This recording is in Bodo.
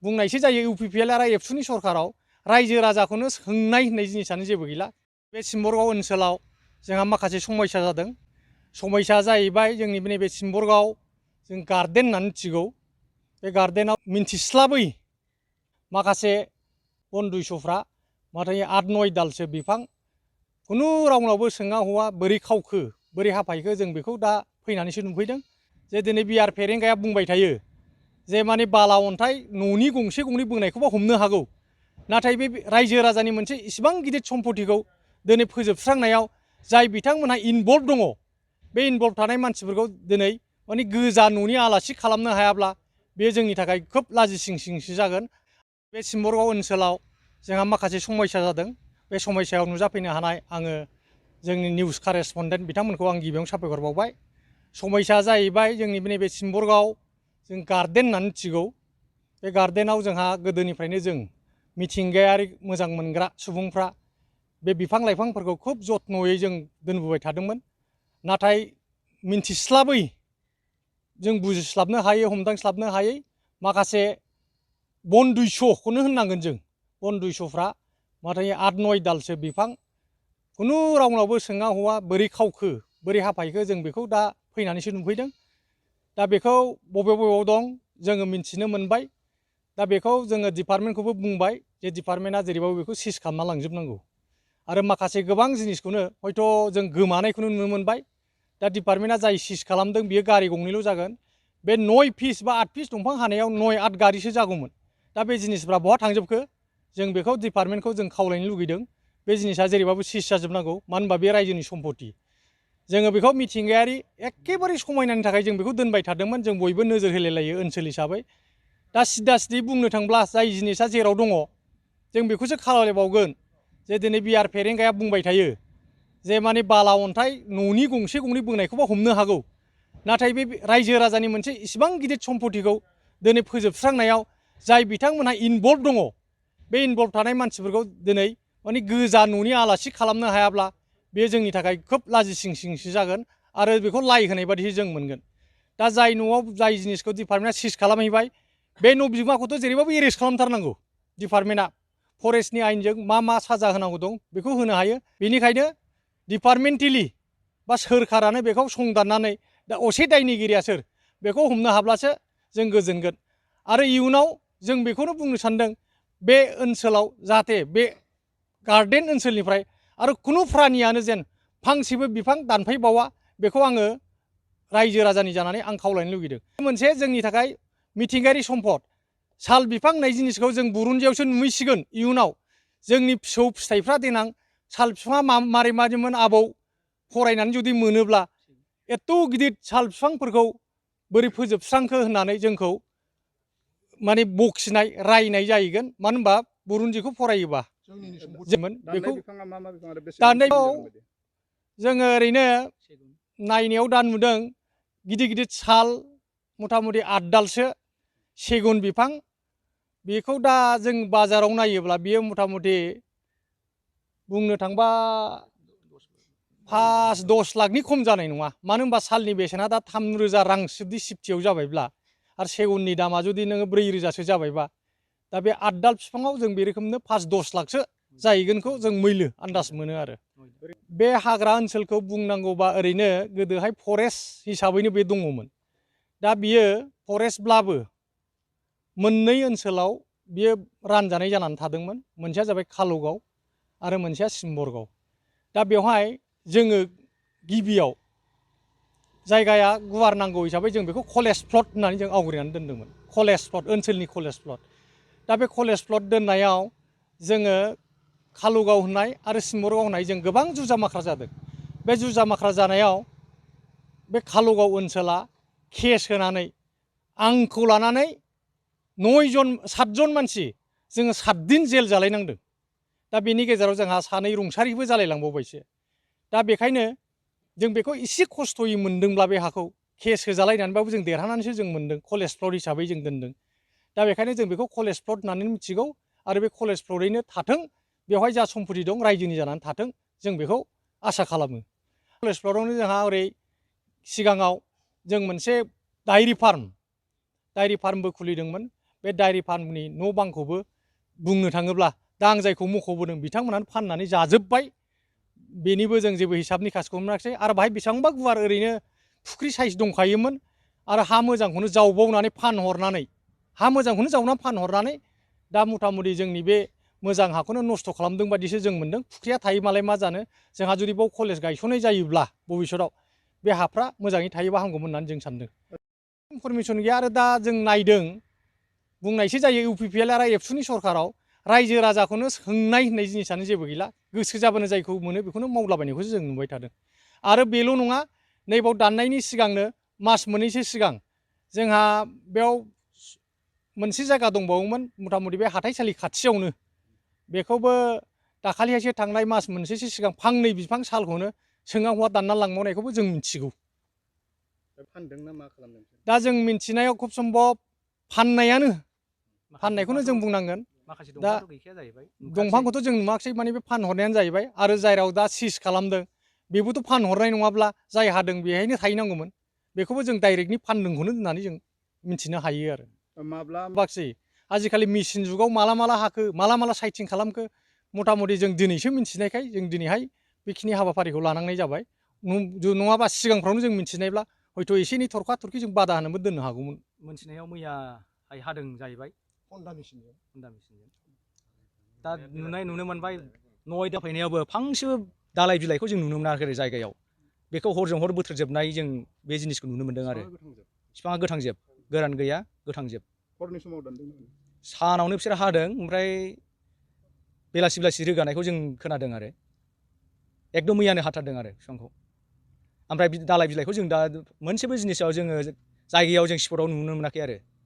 बुंनायसो जायो इउपिपिएल आरो एबसुनि सरकाराव रायजो राजाखौनो सोंनाय होननाय जिनिसानो जेबो गैला। बे सिम्बरगाव ओनसोलाव जोंहा माखासे समस्या जादों। समस्या जाहैबाय जोंनि नैबे सिम्बरगाव जों गार्डेन होननानै मिथिगौ। बे गार्डेनाव मिन्थिस्लाबै माखासे बन दुइस'फ्रा माथो 8-9 दालसो बिफां खुनु रावनावबो सोङा हवा बोरै खावखो बोरै हाफायखो जों बेखौ दा फैनानैसो नुफैदों। जे दिनै बिआर फेरेंगाया बुंबाय थायो जे माने बाला अन्थाइ न'नि गंसे गंनै बोनायखौबा हमनो हागौ, नाथाय बे रायजो राजानि मोनसे इसिबां गिदिर सम्पतिखौ दिनै फोजोबस्रांनायाव जाय बिथांमोनहा इनभल्भ दङ, बे इनभल्भ थानाय मानसिफोरखौ दिनै माने गोजा न'नि आलासि खालामनो हायाब्ला बे जोंनि थाखाय खोब लाजिसिंसिंसो जागोन। बे सिम्बरगाव ओनसोलाव जोंहा माखासे समस्या जादों। बे समस्यायाव नुजाफैनो हानाय आङो जोंनि निउस कारेस्पन्डेन्ट बिथांमोनखौ आं गिबियावनो साबायखर बावबाय। समस्या जाहैबाय जोंनि नैबे सिम्बरगाव जों गार्डेन होननानै मिथिगौ। बे गार्डेनाव जोंहा गोदोनिफ्रायनो जों मिथिंगायारि मोजां मोनग्रा सुबुंफ्रा बे बिफां लाइफांफोरखौ खोब जथ्न'यै जों दोनबोबाय थादोंमोन। नाथाय मिन्थिस्लाबै जों बुजिस्लाबनो हायै हमदांस्लाबनो हायै माखासे बन दुइस'खौनो होननांगोन जों। बन दुइस'फ्रा माथो 8-9 दालसो बिफां खुनु रावनावबो सोङा हवा बोरै खावखो बोरै हाफायखो जों बेखौ दा फैनानैसो नुफैदों। दा बेखौ बबेयाव दं जोङो मिन्थिनो मोनबाय। दा बेखौ जोङो डिपार्टमेन्टखौबो बुंबाय जे डिपार्टमेन्टआ जेरैबाबो बेखौ सिज खालामना लांजोबनांगौ। आरो माखासे गोबां जिनिसखौनो हयथ' जों गोमानायखौनो नुनो मोनबाय। दा डिपार्टमेन्टआ जाय सिज खालामदों बियो गारि गंनैल' जागोन। बे 9 फिस बा 8 फिस दंफां हानायाव 9-8 गारिसो जागौमोन। दा बे जिनिसफ्रा बहा थांजोबखो जों बेखौ डिपार्टमेन्टखौ जों खावलायनो लुगैदों। बे जिनिसा जेरैबाबो सिज जाजोबनांगौ, मानो होनबा बे रायजोनि सम्पति। जोङो बेखौ मिथिंगायारि एखेबारे समायनानि थाखाय जों बेखौ दोनबाय थादोंमोन। जों बयबो नोजोर होलायलायो ओनसोल हिसाबै। दा सिदा सिदि बुंनो थांब्ला जाय जिनिसा जेराव दङ जों बेखौसो खालामलायबावगोन। जे दिनै बिआर फेरेंगाया बुंबाय थायो जे माने बाला अन्थाइ न'नि गंसे गंनै बोनायखौबा हमनो हागौ, नाथाय बे रायजो राजानि मोनसे इसिबां गिदिर सम्पतिखौ दिनै फोजोबस्रांनायाव जाय बिथांमोनहा इनभल्भ दङ, बे इनभल्भ थानाय मानसिफोरखौ दिनै माने गोजा न'नि आलासि खालामनो हायाब्ला बे जोंनि थाखाय खोब लाजिसिंसिंसो जागोन आरो बेखौ लाइ होनाय बादिसो जों मोनगोन। दा जाय न'आव जाय जिनिसखौ डिपार्टमेन्टआ सिज खालामहैबाय बे न' बिगोमाखौथ' जेरैबाबो एरेस्ट खालामथारनांगौ। डिपार्टमेन्टआ फरेस्टनि आयेनजों मा साजा होनांगौ दं बेखौ होनो हायो। बेनिखायनो डिपार्टमेन्टेलि बा सोरखारानो बेखौ संदाननानै दा असे दायनिगिरिया सोर बेखौ हमनो हाब्लासो जों गोजोनगोन। आरो इयुनाव जों बेखौनो बुंनो सानदों बे ओनसोलाव जाहाथे बे गार्डेन ओनसोलनिफ्राय आरो खुनु प्रानियानो जेन फांसेबो बिफां दानफायबावा, बेखौ आङो रायजो राजानि जानानै आं खावलायनो लुगैदों। मोनसे जोंनि थाखाय मिथिंगायारि सम्पद साल बिफां होननाय जिनिसखौ जों बुरुन्जियावसो नुहैसिगोन इयुनाव। जोंनि फिसौ फिथाइफ्रा देनां साल बिफाङा मारै मारैमोन आबौ फरायनानै जुदि मोनोब्ला एथ' गिदिर साल बिफांफोरखौ बोरै फोजोबस्रांखो होननानै जोंखौ माने बखिनाय रायनाय जाहैगोन। मानो होनबा बुरुन्जिखौ फरायोबा बेखौ दाननायाव जोङो ओरैनो नायनायाव दा नुदों गिदिर गिदिर साल मथा मथि 8 दालसो, सेगुन बिफां बेखौ दा जों बाजाराव नायोब्ला बियो मथा मथि बुंनो थांबा 5-10 लाखनि खम जानाय नङा। मानो होनबा सालनि बेसेना दा 3,000 रां जुदि सिफटियाव जाबायब्ला आरो सेगुननि दामा जुदि नोङो 4,000सो जाबायबा, दा बे 8 दाल बिफाङाव जों बे रोखोमनो 5-10 लाखसो जाहैगोनखौ जों मैलो आन्दाज मोनो। आरो बे हाग्रा ओनसोलखौ बुंनांगौबा ओरैनो गोदोहाय फरेस्ट हिसाबैनो बे दङमोन। दा बियो फरेस्टब्लाबो मोननै ओनसोलाव बियो रानजानाय जानानै थादोंमोन। मोनसेया जाबाय कालुगाव आरो मोनसेया सिम्बरगाव। दा बेवहाय जोङो गिबियाव जायगाया गुवार नांगौ हिसाबै जों बेखौ कलेज प्लट होननानै जों आवग्रिनानै दोनदोंमोन। कलेज प्लट, ओनसोलनि कलेज प्लट। दा बे कलेज प्लट दोननायाव जोङो कालुगाव होननाय आरो सिम्बरगाव होननाय जों गोबां जुजामाख्रा जादों। बे जुजामाख्रा जानायाव बे कालुगाव ओनसोला केस होनानै आंखौ लानानै 7 जन मानसि जोङो 7 दिन जेल जालायनांदों। दा बेनि गेजेराव जोंहा 2 रुंसारिबो जालायलांबावबायसो। दा बेखायनो जों बेखौ एसे खस्थ'यै मोनदोंब्ला बे हाखौ केस होजालायनानैबाबो जों देरहानानैसो जों मोनदों। कलेज प्लट हिसाबै जों दोनदों। दा बेखायनो जों बेखौ कलेज प्लट होननानै मिथिगौ आरो बे कलेज प्लटैनो थाथों, बेवहाय जा सम्पति दं रायजोनि जानानै थाथों, जों बेखौ आसा खालामो। कलेज प्लटआवनो जोंहा ओरै सिगाङाव जों मोनसे डायरि फार्मबो खुलिदोंमोन। बे डायरि फार्मनि न' बांखौबो बुंनो थाङोब्ला दा आं जायखौ मख'बोदों बिथांमोनानो फाननानै जाजोब्बाय। बेनिबो जों जेबो हिसाब निकासखौ मोनाखिसै आरो बाहाय बेसेबांबा गुवार ओरैनो फुख्रि साइज दंखायोमोन आरो हा मोजांखौनो जावबावनानै फानहरनानै हा मोजांखौनो जावनानै फानहरनानै दा मथा मथि जोंनि बे मोजां हाखौनो नस्थ' खालामदों बादिसो जों मोनदों। फुख्रिया थायो मालाय मा जानो, जोंहा जुदि बाव कलेज गायसननाय जायोब्ला भबिष्यतआव बे हाफ्रा मोजाङै थायोबा हामगौमोन होननानै जों सानदों। इनफरमेसन गैया आरो दा जों नायदों बुंनायसो जायो UPPL आरो एबसुनि सरखाराव रायजो राजाखौनो सोंनाय होननाय जिनिसानो जेबो गैला। गोसो जाबानो जायखौ मोनो बेखौनो मावलाबायनायखौसो जों नुबाय थादों। आरो बेल' नङा, नैबाव दाननायनि सिगांनो मास मोननैसो सिगां जोंहा बेयाव मोनसे जायगा दंबावोमोन मथा मथि बे हाथाइसालि खाथियावनो, बेखौबो दाखालिहायसो थांनाय मास मोनसेसो सिगां फांनै बिफां सालखौनो सोङा हौवा दानना लांबावनायखौबो जों मिथिगौ। फानदों ना मा खालामदों? दा जों मिथिनायाव खुब सम्भब फाननायखौनो जों बुंनांगोन। माखासे दा दंफांथ' गैखाया जाहैबाय। दंफांखौथ' जों नुवाखिसै, माने बे फानहरनायानो जाहैबाय। आरो जेराव दा सिज खालामदों बेबोथ' फानहरनाय नङाब्ला जाय हादों बेहायनो थाहैनांगौमोन। बेखौबो जों डाइरेक्टलि फानदोंखौनो होननानै जों मिथिनो हायो आरो। माब्ला बाखसै आजिखालि मेसिन जुगाव माला माला हाखो, माला माला साइथिं खालामखो, मथा मथि जों दिनैसो मिथिनायखाय जों दिनैहाय बेखिनि हाबाफारिखौ लानांनाय जाबाय। नङाबा सिगांफ्रावनो जों मिथिनायब्ला हयथ' एसे एनै थरखा थरखि जों बादा होनोबो दोननो हागौमोन। मोनथिनायाव मैयाहाय हादों जाहैबाय हन्डा मेसिनजों। दा नुनो मोनबाय, नयदा फैनायावबो फांसेबो दालाइ बिलाइखौ जों नुनो मोनाखै जायगायाव। बेखौ हरजों हर बोथ्रोदजोबनाय जों बे जिनिसखौ नुनो मोन्दों आरो। बिफाङा गोथांजोब, गोरान गैया, गोथांजोब। हरनि समाव दानदों। सानावनो बिसोर हादों, ओमफ्राय बेलासि बेलासि रोगानायखौ जों खोनादों आरो। एकदम मैयानो हाथारदों आरो बिफांखौ। ओमफ्राय दालाइ बिलाइखौ जों दा मोनसेबो जिनिसाव जोङो जायगायाव जों स्पटआव नुनो मोनाखै आरो।